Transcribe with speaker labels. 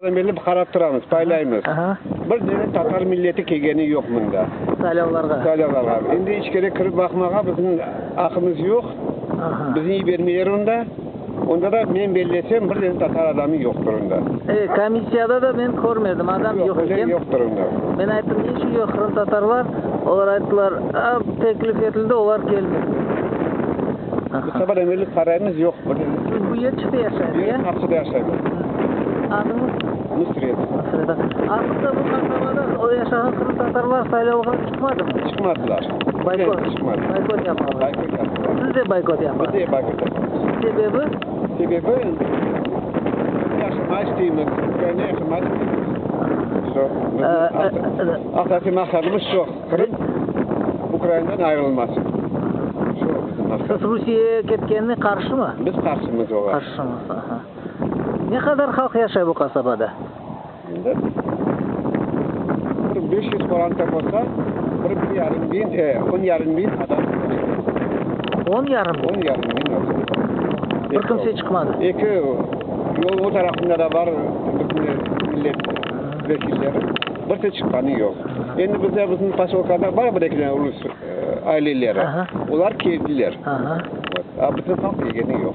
Speaker 1: Berli qarap turamız, paylaymız. Bir dane tatar milleti kelgeni yoq mında.
Speaker 2: Saylavlarğa.
Speaker 1: Saylavlarğa. Endi içkeri kirip baqmağa bizim aqımız yoq. Bizni yibermeyler onda. Onda da men bellesem, bir dane tatar adamı yoqtır onda.
Speaker 2: Evet, komissiyada da men körmedim, adam yoq eken.
Speaker 1: Yoqtır onda.
Speaker 2: Men ayttım, ne içün yoq qırımtatarlar? Olar ayttılar, teklif etildi, olar kelmedi.
Speaker 1: Biz sabadan berli qaraymız, yoq bir dane.
Speaker 2: Siz bu yerçikte yaşaysız,
Speaker 1: ya?
Speaker 2: Ya?
Speaker 1: Qapsıda yaşaymız.
Speaker 2: Adıñız?
Speaker 1: Nusret.
Speaker 2: Nusret. Aslında bu qasabada o yaşağan qırımtatarlar saylavğa çıqmadımı?
Speaker 1: Çıqmadılar.
Speaker 2: Boykot.
Speaker 1: Çıqmadı.
Speaker 2: Boykot yapalar.
Speaker 1: Boykot yaptılar.
Speaker 2: Siz de boykot yapasız.
Speaker 1: Biz de boykot yapamız.
Speaker 2: Sebebi?
Speaker 1: Sebebi, yaşamaq isteymiz. Ukraina yaşamaq isteymiz. Şu. Asasiy maqsadımız şu. Qırım Ukrainadan ayırılmasın. Şu bizim maqsad.
Speaker 2: Siz Rusiyege ketkenine qarşımı?
Speaker 1: Biz qarşımız oğa.
Speaker 2: Qarşısıñız, aha. Ne qadar halq yaşay bu qasabada?
Speaker 1: Endi bir 500 qoranta bolsa, bir bir yarım biñ, on yarım biñ adam yaşay.
Speaker 2: On yarım biñ?
Speaker 1: On yarım biñ adam.
Speaker 2: Bir kimse çıqmadı?
Speaker 1: Eki yol o tarafında da bar bizim millet vekilleri. Birse çıqqanı yoq. Endi bizde bizim poselkada bar bir eki dane rus aileleri. Olar keldiler. A bizim halq kelgeni yoq.